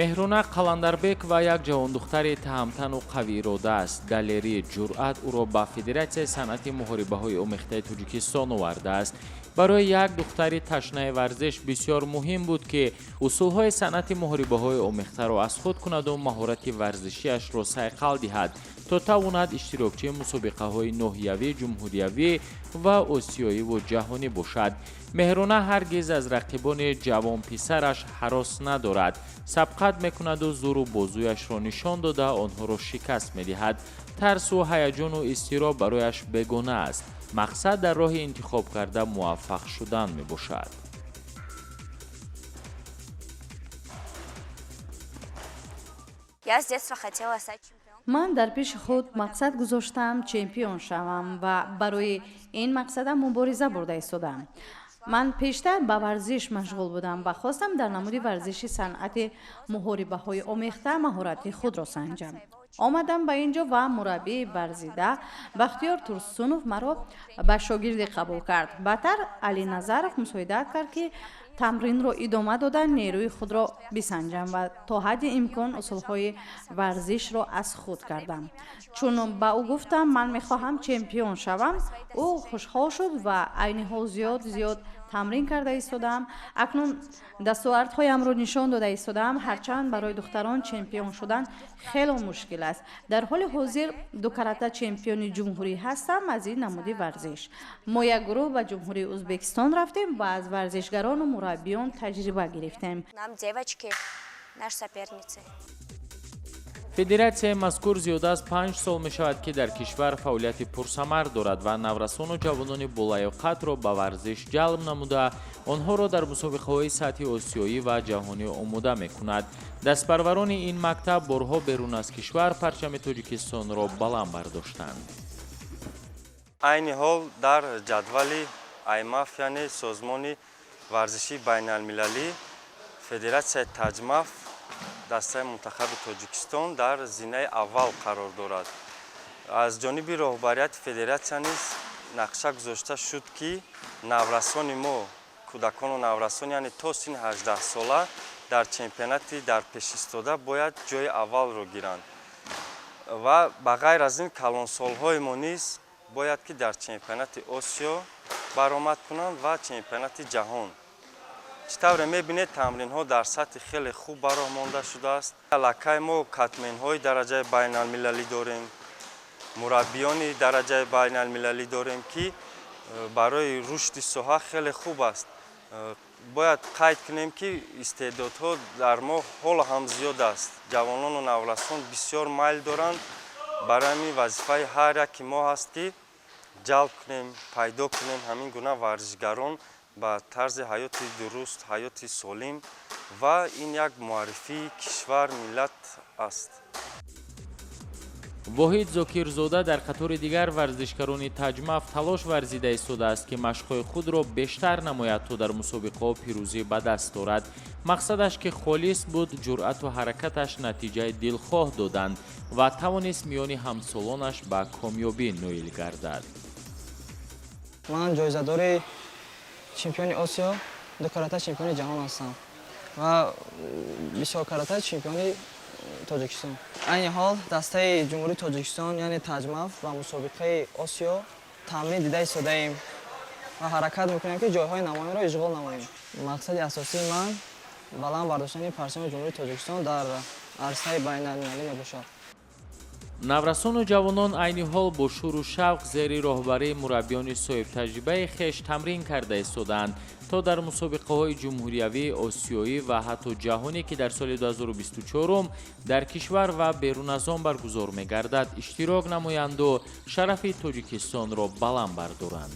Меҳруна Қаландарбекова як ҷавондухтари таҳамтану қавиирода аст. Далерӣ, ҷуръат ӯро ба Федератсияи санъати муҳорибаҳои омехтаи Тоҷикистон овардааст. Барои як духтари ташнаи варзиш бисёр муҳим буд, ки усулҳои санъати муҳорибаҳои омехтаро аз худ кунаду маҳорати варзишиашро сайқал диҳад, то тавонад иштирокчии мусобиқаҳои ноҳиявӣ, ҷумҳуриявӣ ва осиёиву ҷаҳонӣ бошад. Меҳруна ҳаргиз аз рақибони ҷавонписараш ҳарос надорад, сабқат мекунаду зӯру бозӯяшро нишон дода, онҳоро шикаст медиҳад. Тарсу ҳаяҷону изтироб барояш бегона аст. Мақсад дар роҳи интихобкарда муваффақ шудан мебошад. Я с детства хотела стать чемпионкой. Ман дар пеши худ мақсад гузоштам чемпион шавам ва барои ин мақсадам мубориза бурда истодаам. Ман пештар ба варзиш машғул будам ва хостам дар намуди варзиши санъати муҳорибаҳои омехта маҳорати худро санҷам. Омадам ба ин ҷо ва мураббии варзида Бахтиёр Турсунов маро ба шогирдӣ қабул кард. Баъдтар Али Назаров мусоидат кард, ки тамринро идома дода, нерӯи худро бисанҷам ва то ҳадди имкон усулҳои варзишро аз худ кардам. Чун ба ӯ гуфтам, ман мехоҳам чемпион шавам, ӯ хушҳол шуд ва айни ҳол зиёд зиёд тамрин карда истодаам. Акнун дастовардҳоямро нишон дода истодаам. Ҳарчанд барои духтарон чемпион шудан хело мушкил аст. Дар ҳоли ҳозир дукарата чемпиони ҷумҳурӣ ҳастам аз ин намуди варзиш. Мо як гурӯҳ ба Ҷумҳурии Ӯзбекистон рафтем ва аз варзишгарону мураббиён таҷриба гирифтем. Нам девочки, наши соперницы. Федератсияи мазкур зиёда аз 5 сол мешавад, ки дар кишвар фаъолияти пурсамар дорад ва наврасону ҷавонони болаёқатро ба варзиш ҷалб намуда, онҳоро дар мусобиқаҳои сатҳи осиёӣ ва ҷаҳонӣ омода мекунад. Дастпарварони ин мактаб борҳо берун аз кишвар парчами Тоҷикистонро баланд бардоштанд. Айни ҳол дар ҷадвали АЙМАФ, яъне созмони варзишии байналмилалӣ, федератсияи Таҷмаф дастаи мунтахаби Тоҷикистон дар зинаи аввал қарор дорад. Аз ҷониби роҳбарияти федератсия низ нақша гузошта шуд, ки наврасони мо, кӯдакону наврасон, яъне то синни 18сола, дар чемпионати дар пешистода бояд ҷои аввалро гиранд ва ба ғайр аз ин калонсолҳои мо низ бояд ки дар чемпионати Осиё баромад кунанд ва чемпионати ҷаҳон. Чӣ тавре мебинед, тамринҳо дар сатҳи хеле хуб ба роҳ монда шудааст. Аллакай мо катменҳои дараҷаи байналмилалӣ дорем, мураббиёни дараҷаи байналмилалӣ дорем, ки барои рушди соҳа хеле хуб аст. Бояд қайд кунем, ки истеъдодҳо дар мо ҳоло ҳам зиёд аст. Ҷавонону наврасон бисёр майл доранд. Барои ҳамин вазифаи ҳар яки мо ҳаст, ки ҷалб кунем, пайдо кунем ҳамин гуна варзишгарон ба тарзи ҳаёти дуруст, ҳаёти солим, ва ин як муаррифии кишвар, миллат аст. Воҳид Зокирзода дар қатори дигар варзишгарони Таҷмаф талош варзида истодааст, ки машқҳои худро бештар намояд, то дар мусобиқаҳо пирӯзӣ ба даст орад. Мақсадаш ки холис буд, ҷуръату ҳаракаташ натиҷаи дилхоҳ доданд ва тавонист миёни ҳамсолонаш ба комёбӣ ноил гардад. Ман ҷоизадори чемпиони Осиё, дукарата чемпиони ҷаҳон ҳастам ва бисёркарата чемпиони Тоҷикистон. Айни ҳол дастаи Ҷумҳурии Тоҷикистон, яъне Таҷмаф, ба мусобиқаи Осиё тамрин дида истодаем ва ҳаракат мекунем, ки ҷойҳои намоёнро ишғол намоем. Мақсади асосии ман баланд бардоштани парчами Ҷумҳурии Тоҷикистон дар арсаи байналмилалӣ мебошад. Наврасону ҷавонон айни ҳол бо шӯру шавқ зери роҳбарии мураббиёни соҳибтаҷрибаи хеш тамрин карда истодаанд, то дар мусобиқаҳои ҷумҳуриявӣ, осиёӣ ва ҳатто ҷаҳонӣ, ки дар соли 2024 дар кишвар ва берун аз он баргузор мегардад, иштирок намоянду шарафи Тоҷикистонро баланд бардоранд.